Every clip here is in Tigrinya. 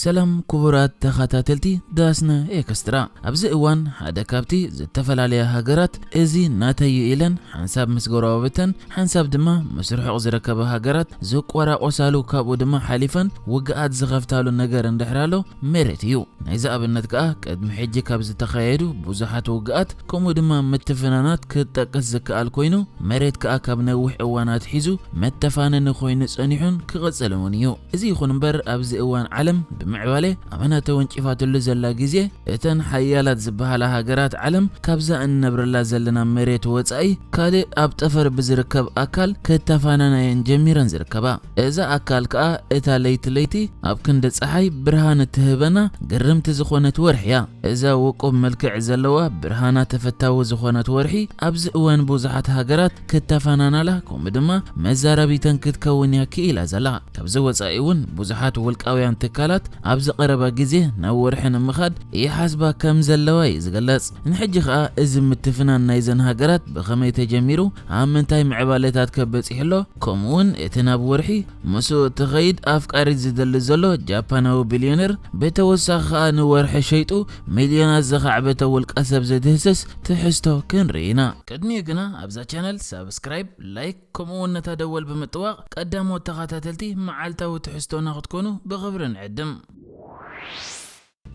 ሰላም ክቡራት ተኸታተልቲ ዳስና ኤክስትራ። ኣብዚ እዋን ሓደ ካብቲ ዝተፈላለያ ሃገራት እዚ ናተይ እዩ ኢለን ሓንሳብ ምስ ጎረባብተን ሓንሳብ ድማ ምስ ርሑቕ ዝርከባ ሃገራት ዝቆራቆሳሉ፣ ካብኡ ድማ ሓሊፈን ውግኣት ዝኸፍታሉ ነገር እንድሕር ኣሎ መሬት እዩ። ናይዚ ኣብነት ከኣ ቅድሚ ሕጂ ካብ ዝተኻየዱ ብዙሓት ውግኣት ከምኡ ድማ ምትፍናናት ክትጠቅስ ዝከኣል ኮይኑ፣ መሬት ከኣ ካብ ነዊሕ እዋን ኣትሒዙ መተፋነኒ ኮይኑ ጸኒሑን ክቕጽል እውን እዩ። እዚ ይኹን እምበር ኣብዚ እዋን ዓለም ብምዕባለ ኣመና ተወንጪፋትሉ ዘላ ግዜ፣ እተን ሓያላት ዝበሃላ ሃገራት ዓለም ካብዛ እንነብረላ ዘለና መሬት ወጻኢ ካልእ ኣብ ጠፈር ብዝርከብ ኣካል ክተፋነናየን ጀሚረን ዝርከባ። እዛ ኣካል ከኣ እታ ለይቲ ለይቲ ኣብ ክንዲ ጸሓይ ብርሃን እትህበና ግርምቲ ዝኾነት ወርሒ እያ። እዛ ውቁብ መልክዕ ዘለዋ ብርሃና ተፈታዊ ዝኾነት ወርሒ ኣብዚ እዋን ብዙሓት ሃገራት ክተፋናናላ ከምኡ ድማ መዛረቢተን ክትከውን እያ ክኢላ ዘላ። ካብዚ ወጻኢ እውን ብዙሓት ውልቃውያን ትካላት ኣብዚ ቀረባ ግዜ ናብ ወርሒ ንምኻድ ይሓስባ ከም ዘለዋ እዩ ዝግለጽ። ንሕጂ ኸኣ እዚ ምትፍናን ናይዘን ሃገራት ብኸመይ ተጀሚሩ፣ ኣብ ምንታይ ምዕባለታት ከበጺሑ ኣሎ፣ ከምኡውን እቲ ናብ ወርሒ ምስኡ እትኸይድ ኣፍቃሪት ዝደሊ ዘሎ ጃፓናዊ ቢልዮነር፣ ብተወሳኺ ኸኣ ንወርሒ ሸይጡ ሚልዮናት ዘኻዕበተ ውልቀ ሰብ ዘድህስስ ትሕዝቶ ክንርኢ ኢና። ቅድሚኡ ግና ኣብዛ ቻነል ሳብስክራይብ፣ ላይክ ከምኡውን ነታ ደወል ብምጥዋቕ ቀዳሞት ተኸታተልቲ መዓልታዊ ትሕዝቶና ክትኮኑ ብኽብሪ ንዕድም።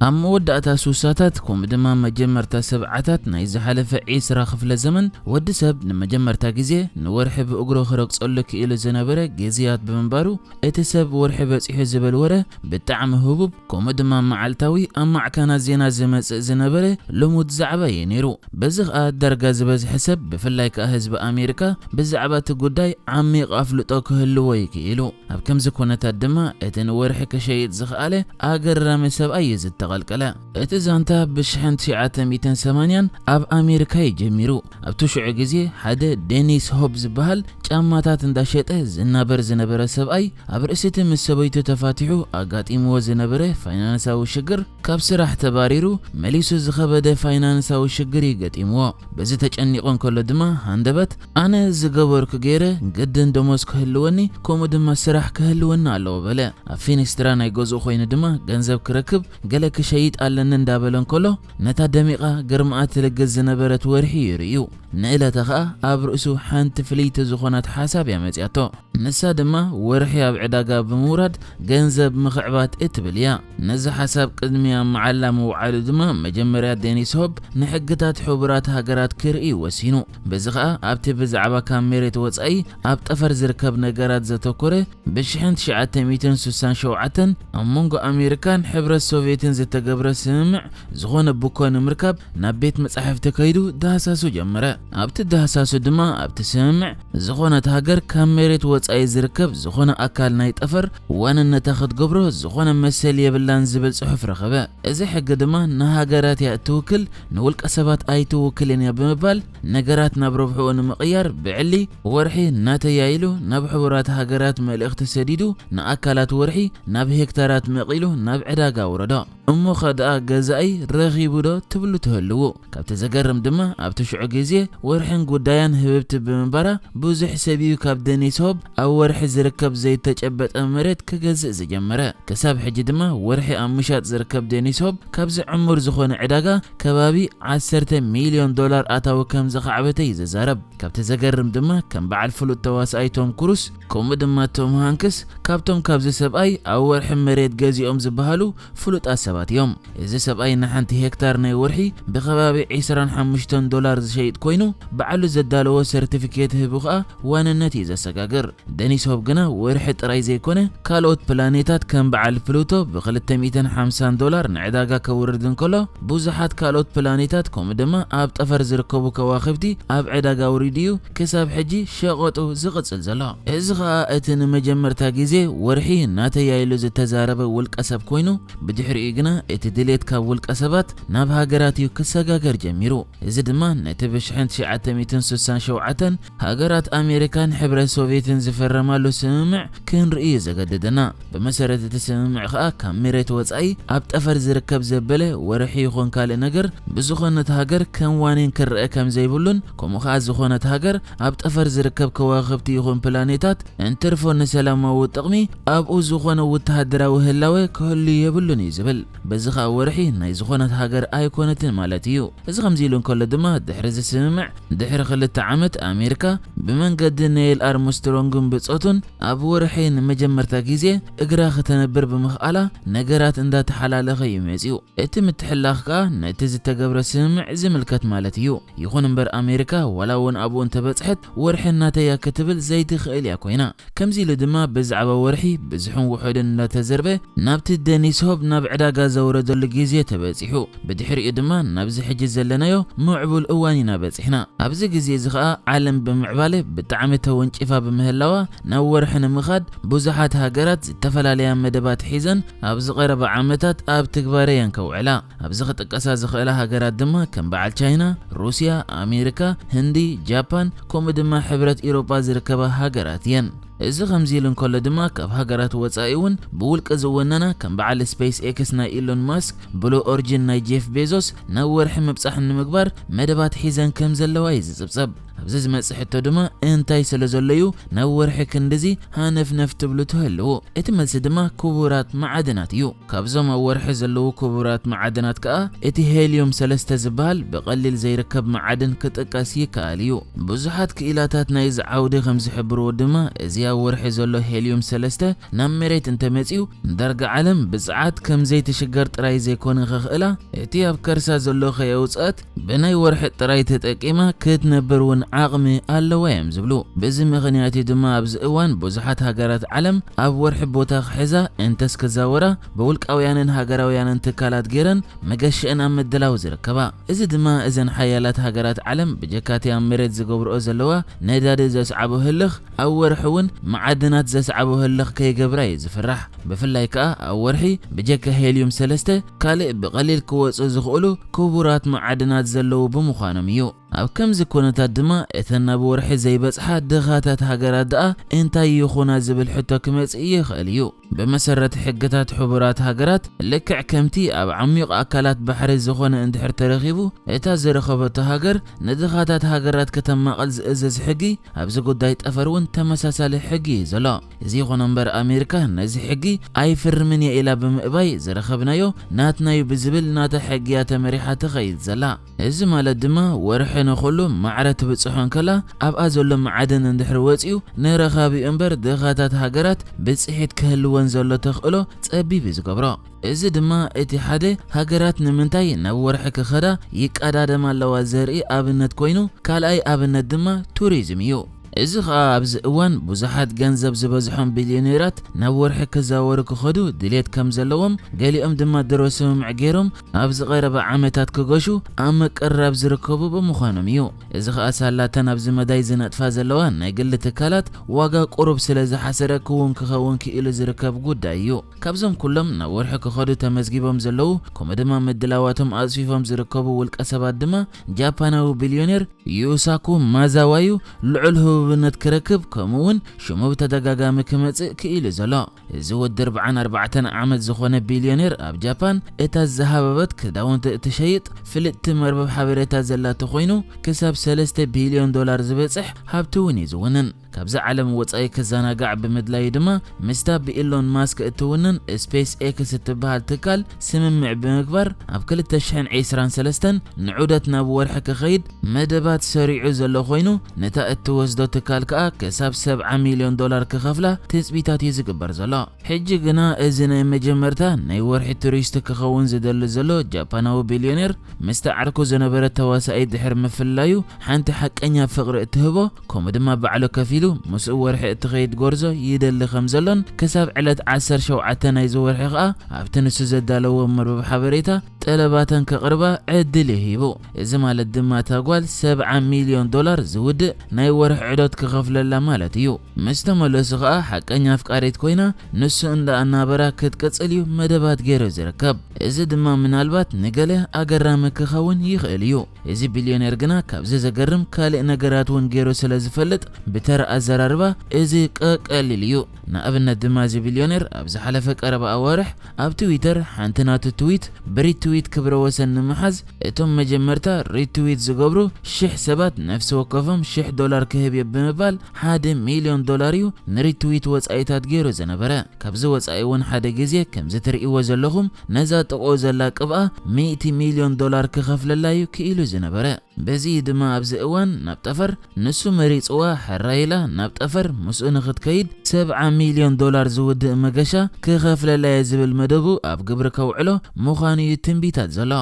ኣብ መወዳእታ ሱሳታት ከምኡ ድማ መጀመርታ ሰብዓታት ናይ ዝሓለፈ ዒስራ ክፍለ ዘመን፣ ወዲ ሰብ ንመጀመርታ ግዜ ንወርሒ ብእግሩ ክረግጸሉ ክኢሉ ዝነበረ ግዜያት ብምንባሩ፣ እቲ ሰብ ወርሒ በጺሑ ዝብል ወረ ብጣዕሚ ህቡብ ከምኡ ድማ መዓልታዊ ኣብ ማዕከናት ዜና ዝመጽእ ዝነበረ ልሙድ ዛዕባ እዩ ነይሩ። በዚ ኸኣ ዳርጋ ዝበዝሐ ሰብ፣ ብፍላይ ከኣ ህዝቢ ኣሜሪካ፣ ብዛዕባ እቲ ጉዳይ ዓሚቕ ኣፍልጦ ክህልዎ እዩ ክኢሉ። ኣብ ከምዚ ኩነታት ድማ እቲ ንወርሒ ክሸይጥ ዝኸኣለ ኣገራሚ ሰብኣይ እዩ ዝተቐልቀለ። እቲ ዛንታ ብሽሕን ትሽዓተ ሚእትን ሰማንያን ኣብ ኣሜሪካ እዩ ጀሚሩ። ኣብቲ ሽዑ ግዜ ሓደ ዴኒስ ሆብ ዝበሃል ጫማታት እንዳሸጠ ዝናበር ዝነበረ ሰብኣይ፣ ኣብ ርእሲቲ ምስ ሰበይቱ ተፋቲሑ ኣጋጢምዎ ዝነበረ ፋይናንሳዊ ሽግር፣ ካብ ስራሕ ተባሪሩ መሊሱ ዝኸበደ ፋይናንሳዊ ሽግር እዩ ገጢምዎ። በዚ ተጨኒቑ እንከሎ ድማ ሃንደበት፣ "ኣነ ዝገበርኩ ገይረ፣ ግድን ደሞዝ ክህልወኒ፣ ከምኡ ድማ ስራሕ ክህልወኒ ኣለዎ" በለ። ኣብ ፊኒስትራ ናይ ገዝኡ ኮይኑ ድማ ገንዘብ ክረክብ ገለ ክሸይጥ ኣለኒ እንዳበለ እንከሎ፣ ነታ ደሚቓ ግርምኣ ትልግስ ዝነበረት ወርሒ እዩ ርእዩ። ንእለታ ኸኣ ኣብ ርእሱ ሓንቲ ፍልይቲ ዝኾነት ሓሳብ እያ መጺኣቶ። ንሳ ድማ ወርሒ ኣብ ዕዳጋ ብምውራድ ገንዘብ ምኽዕባት እትብል እያ። ነዚ ሓሳብ ቅድሚ ኣብ መዓላ ምውዓሉ ድማ መጀመርያ ዴኒስ ሆብ ንሕግታት ሕቡራት ሃገራት ክርኢ ወሲኑ። በዚ ኸኣ ኣብቲ ብዛዕባ ካብ መሬት ወጻኢ ኣብ ጠፈር ዝርከብ ነገራት ዘተኮረ ብሽሕን ትሽዓተ ሚእትን ስሳን ሸውዓተን ኣብ መንጎ ኣሜሪካን ሕብረት ሶቭየትን ዝተገብረ ስምምዕ ዝኾነ ቡኮ ንምርካብ ናብ ቤት መጻሕፍቲ ከይዱ ዳህሳሱ ጀመረ። ኣብቲ ዳህሳሱ ድማ ኣብቲ ስምምዕ ዝኾነት ሃገር ካብ መሬት ወጻኢ ዝርከብ ዝኾነ ኣካል ናይ ጠፈር ዋንነታ ክትገብሮ ዝኾነ መሰል የብላን ዝብል ጽሑፍ ረኸበ። እዚ ሕጊ ድማ ንሃገራት እያ እትውክል፣ ንውልቀ ሰባት ኣይትውክልን እያ ብምባል ነገራት ናብ ረብሕኡ ንምቕያር ብዕሊ ወርሒ ናተያ ኢሉ ናብ ሕቡራት ሃገራት መልእኽቲ ሰዲዱ ንኣካላት ወርሒ ናብ ሄክታራት መቒሉ ናብ ዕዳጋ ኣውረዶ። እሞ ኸ ደኣ ገዛኢ ረኺቡ ዶ ትብሉ ትህልዉ? ካብቲ ዘገርም ድማ ኣብቲ ሽዑ ግዜ ወርሕን ጉዳያን ህብብቲ ብምንባራ ብዙሕ ሰብ እዩ ካብ ዴኒስ ሆብ ኣብ ወርሒ ዝርከብ ዘይተጨበጠ መሬት ክገዝእ ዝጀመረ። ክሳብ ሕጂ ድማ ወርሒ ኣብ ምሻጥ ዝርከብ ዴኒስ ሆብ ካብዚ ዕሙር ዝኾነ ዕዳጋ ከባቢ ዓሰርተ ሚልዮን ዶላር ኣታዊ ከም ዘኻዕበተ እዩ ዝዛረብ። ካብቲ ዘገርም ድማ ከም በዓል ፍሉጥ ተዋሳኣይ ቶም ክሩስ ከምኡ ድማ ቶም ሃንክስ ካብቶም ካብዚ ሰብኣይ ኣብ ወርሒ መሬት ገዚኦም ዝበሃሉ ፍሉጣት ሰባት እዮም። እዚ ሰብኣይ ንሓንቲ ሄክታር ናይ ወርሒ ብከባቢ ዒስራን ሓሙሽተን ዶላር ዝሸይጥ ኮይኑ፣ ባዕሉ ዘዳለዎ ሰርቲፊኬት ህቡ ኸኣ ዋንነት እዩ ዘሰጋግር። ደኒስ ሆብ ግና ወርሒ ጥራይ ዘይኮነ፣ ካልኦት ፕላኔታት ከም በዓል ፕሉቶ ብክልተ ሚእትን ሓምሳን ዶላር ንዕዳጋ ከውርድ እንከሎ፣ ብዙሓት ካልኦት ፕላኔታት ከምኡ ድማ ኣብ ጠፈር ዝርከቡ ከዋኽብቲ ኣብ ዕዳጋ ኣውሪዱ እዩ ክሳብ ሕጂ ሸቐጡ ዝቕጽል ዘሎ። እዚ ኸኣ እቲ ንመጀመርታ ግዜ ወርሒ ናተያ ኢሉ ዝተዛረበ ውልቀ ሰብ ኮይኑ፣ ብድሕሪኡ ግና እቲ ድሌት ካብ ውልቀ ሰባት ናብ ሃገራት እዩ ክሰጋገር ጀሚሩ። እዚ ድማ ነቲ ብሽሕን ትሽዓተ ሚእትን ስሳን ሸውዓተን ሃገራት ኣሜሪካን ሕብረት ሶቪየትን ዝፈረማሉ ስምምዕ ክንርኢ እዩ ዘገድደና። ብመሰረት እቲ ስምምዕ ከኣ ካብ መሬት ወጻኢ ኣብ ጠፈር ዝርከብ ዘበለ ወርሒ ይኹን ካልእ ነገር ብዝኾነት ሃገር ከም ዋኒን ክረአ ከም ዘይብሉን፣ ከምኡ ከኣ ዝኾነት ሃገር ኣብ ጠፈር ዝርከብ ከዋኽብቲ ይኹን ፕላኔታት እንትርፎ ንሰላማዊ ጥቕሚ ኣብኡ ዝኾነ ወተሃደራዊ ህላወ ክህሉ የብሉን እዩ ዝብል። በዚ ከኣ ወርሒ ናይ ዝኾነት ሃገር ኣይኮነትን ማለት እዩ። እዚ ከምዚ ኢሉ እንከሎ ድማ ድሕሪ እዚ ስምምዕ ድሕሪ ክልተ ዓመት ኣሜሪካ ብመንገዲ ኔይል ኣርምስትሮንግን ብጾቱን ኣብ ወርሒ ንመጀመርታ ግዜ እግራ ከተንብር ብምኽኣላ ነገራት እንዳተሓላለኸ እዩ መጺኡ። እቲ ምትሕልላኽ ከኣ ነቲ ዝተገብረ ስምምዕ ዝምልከት ማለት እዩ። ይኹን እምበር ኣሜሪካ ዋላ እውን ኣብኡ እንተበጽሐት ወርሒ እናተያ ክትብል ዘይትኽእል እያ ኮይና። ከምዚ ኢሉ ድማ ብዛዕባ ወርሒ ብዝሕን ውሑድን እንዳተዘርበ ናብቲ ደኒስ ሆብ ናብ ዕዳጋ ዘውረደሉ ግዜ ተበጺሑ። ብድሕሪኡ ድማ ናብዚ ሕጂ ዘለናዮ ምዕቡል እዋን ኢና በጺሕና። ኣብዚ ግዜ እዚ ኸኣ ዓለም ብምዕባለ ብጣዕሚ ተወንጪፋ ብምህላዋ ናብ ወርሒ ንምኻድ ብዙሓት ሃገራት ዝተፈላለያ መደባት ሒዘን ኣብዚ ቀረባ ዓመታት ኣብ ትግባረ እየን ከውዕላ። ኣብዚ ክጥቀሳ ዝኽእላ ሃገራት ድማ ከም በዓል ቻይና፣ ሩስያ፣ ኣሜሪካ፣ ህንዲ፣ ጃፓን ከምኡ ድማ ሕብረት ኢሮጳ ዝርከባ ሃገራት እየን። እዚ ከምዚ ኢሉ እንከሎ ድማ ካብ ሃገራት ወጻኢ እውን ብውልቂ ዝወነና ከም በዓል ስፔስ ኤክስ ናይ ኢሎን ማስክ፣ ብሉ ኦርጅን ናይ ጄፍ ቤዞስ ናብ ወርሒ ምብጻሕ ንምግባር መደባት ሒዘን ከም ዘለዋ እዩ ዝጽብጸብ። ኣብዚ ዝመጽእ ሕቶ ድማ እንታይ ስለ ዘሎ እዩ ናብ ወርሒ ክንድዚ ሃነፍነፍ ትብሉ ትህልዉ? እቲ መልሲ ድማ ክቡራት መዓድናት እዩ። ካብዞም ኣብ ወርሒ ዘለዉ ክቡራት መዓድናት ከኣ እቲ ሄልዩም ሰለስተ ዝበሃል ብቐሊል ዘይርከብ መዓድን ክጥቀስ ይከኣል እዩ። ብዙሓት ክኢላታት ናይዚ ዓውዲ ከም ዝሕብርዎ ድማ እዚ ኣብ ወርሒ ዘሎ ሄልዩም ሰለስተ ናብ መሬት እንተመጺኡ ዳርጋ ዓለም ብጽዓት ከም ዘይትሽገር ጥራይ ዘይኮነ ከኽእላ እቲ ኣብ ከርሳ ዘሎ ከየውጽኣት ብናይ ወርሒ ጥራይ ተጠቂማ ክትነብር እውን ዓቕሚ ኣለዋ እዮም ዝብሉ። በዚ ምኽንያት እዩ ድማ ኣብዚ እዋን ብዙሓት ሃገራት ዓለም ኣብ ወርሒ ቦታ ክሕዛ እንተስ ክዛወራ ብውልቃውያንን ሃገራውያንን ትካላት ገይረን መገሽአን ኣብ ምድላው ዝርከባ። እዚ ድማ እዘን ሓያላት ሃገራት ዓለም ብጀካቲ ኣብ መሬት ዝገብርኦ ዘለዋ ነዳዲ ዘስዓቦ ህልኽ ኣብ ወርሒ እውን መዓድናት ዘስዓቦ ህልኽ ከይገብራ እዩ ዝፍራሕ። ብፍላይ ከኣ ኣብ ወርሒ ብጀካ ሄልዩም ሰለስተ ካልእ ብቐሊል ክወጹ ዝኽእሉ ክቡራት መዓድናት ዘለዉ ብምዃኖም እዩ። ኣብ ከምዚ ኩነታት ድማ እተን ናብ ወርሒ ዘይበጽሓ ድኻታት ሃገራት ደኣ እንታይ ይኹና ዝብል ሕቶ ክመጽእ ይኽእል እዩ። ብመሰረት ሕግታት ሕቡራት ሃገራት ልክዕ ከምቲ ኣብ ዓሚቕ ኣካላት ባሕሪ ዝኾነ እንድሕር ተረኺቡ እታ ዝረኸበቶ ሃገር ንድኻታት ሃገራት ከተማቕል ዝእዝዝ ሕጊ ኣብዚ ጉዳይ ጠፈር እውን ተመሳሳሊ ሕጊ እዩ ዘሎ። እዚ ይኹን እምበር ኣሜሪካ ነዚ ሕጊ ኣይፍርምን እየ ኢላ ብምእባይ ዝረኸብናዮ ናትና እዩ ብዝብል ናታ ሕጊ እያ ተመሪሓ ትኸይድ ዘላ። እዚ ማለት ድማ ወርሒ ንኹሉ ማዕረ ትብጽሖ እንከላ ኣብኣ ዘሎ መዓድን እንድሕር ወጺኡ ንረኻቢኡ እምበር ድኻታት ሃገራት ብጽሒት ክህልወን ዘሎ ተኽእሎ ጸቢብ እዩ ዝገብሮ። እዚ ድማ እቲ ሓደ ሃገራት ንምንታይ ናብ ወርሒ ክኸዳ ይቀዳደማ ኣለዋ ዘርኢ ኣብነት ኮይኑ ካልኣይ ኣብነት ድማ ቱሪዝም እዩ። እዚ ኸኣ ኣብዚ እዋን ብዙሓት ገንዘብ ዝበዝሖም ቢልዮኔራት ናብ ወርሒ ክዛወሩ ክኸዱ ድሌት ከም ዘለዎም ገሊኦም ድማ ድሮ ስምምዕ ገይሮም ኣብዚ ቀረባ ዓመታት ክገሹ ኣብ ምቅርራብ ዝርከቡ ብምዃኖም እዩ። እዚ ኸኣ ሳላተን ኣብዚ መዳይ ዝነጥፋ ዘለዋ ናይ ግሊ ትካላት ዋጋ ቁሩብ ስለ ዝሓሰረ ክውን ክኸውን ክኢሉ ዝርከብ ጉዳይ እዩ። ካብዞም ኩሎም ናብ ወርሒ ክኸዱ ተመዝጊቦም ዘለዉ ከምኡ ድማ ምድላዋቶም ኣጽፊፎም ዝርከቡ ውልቀ ሰባት ድማ ጃፓናዊ ቢልዮኔር ዩሳኩ ማዛዋዩ ልዑል ህቡብነት ክረክብ ከምኡ እውን ሽሙ ብተደጋጋሚ ክመጽእ ክኢሉ ዘሎ። እዚ ወዲ ኣርብዓን ኣርባዕተን ዓመት ዝኾነ ቢልዮኔር ኣብ ጃፓን እታ ዝሃበበት ክዳውንቲ እትሸይጥ ፍልጥቲ መርበብ ሓበሬታ ዘላቶ ኮይኑ ክሳብ ሰለስተ ቢልዮን ዶላር ዝበጽሕ ሃብቲ እውን እዩ ዝውንን። ካብዚ ዓለም ወጻኢ ክዘናጋዕ ብምድላዩ ድማ ምስታ ብኢሎን ማስክ እትውንን ስፔስ ኤክስ እትበሃል ትካል ስምምዕ ብምግባር ኣብ ክልተ ሽሕን ዕስራን ሰለስተን ንዑደት ናብ ወርሒ ክኸይድ መደባት ሰሪዑ ዘሎ ኮይኑ ነታ እትወስዶ ትካል ከኣ ክሳብ ሰብዓ ሚልዮን ዶላር ክኸፍላ ትጽቢታት እዩ ዝግበር ዘሎ። ሕጂ ግና እዚ ናይ መጀመርታ ናይ ወርሒ ቱሪስት ክኸውን ዝደሊ ዘሎ ጃፓናዊ ቢልዮኔር ምስቲ ዓርኩ ዝነበረ ተዋሳኢ ድሕሪ ምፍላዩ ሓንቲ ሓቀኛ ፍቕሪ እትህቦ ከምኡ ድማ ባዕሉ ከፊሉ ምስኡ ወርሒ እትኸይድ ጎርዞ ይደሊ ከም ዘሎን ክሳብ ዕለት ዓሰርተ ሸውዓተ ናይዚ ወርሒ ከኣ ኣብቲ ንሱ ዘዳለዎ መርበብ ሓበሬታ ጠለባተን ከቕርባ ዕድል እዩ ሂቡ። እዚ ማለት ድማ እታ ጓል ሰብዓ ሚልዮን ዶላር ዝውድእ ናይ ወርሒ ዕዶት ክኸፍለላ ማለት እዩ። ምስ ተመለሱ ኸኣ ሓቀኛ ኣፍቃሪት ኮይና ንሱ እንዳ ኣናበራ ክትቅጽል እዩ መደባት ገይሩ ዝርከብ። እዚ ድማ ምናልባት ንገለ ኣገራሚ ክኸውን ይኽእል እዩ። እዚ ቢልዮኔር ግና ካብዚ ዘገርም ካልእ ነገራት እውን ገይሩ ስለ ዝፈልጥ ብተራ ኣዘራርባ እዚ ቀቀሊል እዩ። ንኣብነት ድማ እዚ ቢልዮኔር ኣብ ዝሓለፈ ቀረባ ኣዋርሕ ኣብ ትዊተር ሓንቲ ናቱ ትዊት ብሪትዊት ክብረ ወሰን ንምሓዝ እቶም መጀመርታ ሪትዊት ዝገብሩ ሽሕ ሰባት ነፍሲ ወከፎም ሽሕ ዶላር ክህብ እዩ ብምባል ሓደ ሚልዮን ዶላር እዩ ንሪትዊት ወጻኢታት ገይሩ ዝነበረ። ካብዚ ወጻኢ እውን ሓደ ግዜ ከምዚ ትርእይዎ ዘለኹም ነዛ ጥቕኡ ዘላ ቅብኣ ሚእቲ ሚልዮን ዶላር ክኸፍለላ እዩ ክኢሉ ዝነበረ። በዚ ድማ ኣብዚ እዋን ናብ ጠፈር ንሱ መሪጽዋ ሕራይ ኢላ ናብ ጠፈር ምስኡ ንኽትከይድ ሰብዓ ሚልዮን ዶላር ዝውድእ መገሻ ክኸፍለላ እየ ዝብል መደቡ ኣብ ግብሪ ከውዕሎ ምዃኑ እዩ ትንቢታት ዘሎ።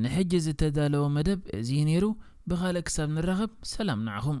ንሕጂ ዝተዳለወ መደብ እዚ እዩ ነይሩ። ብኻልእ ክሳብ ንራኸብ ሰላም ንዓኹም።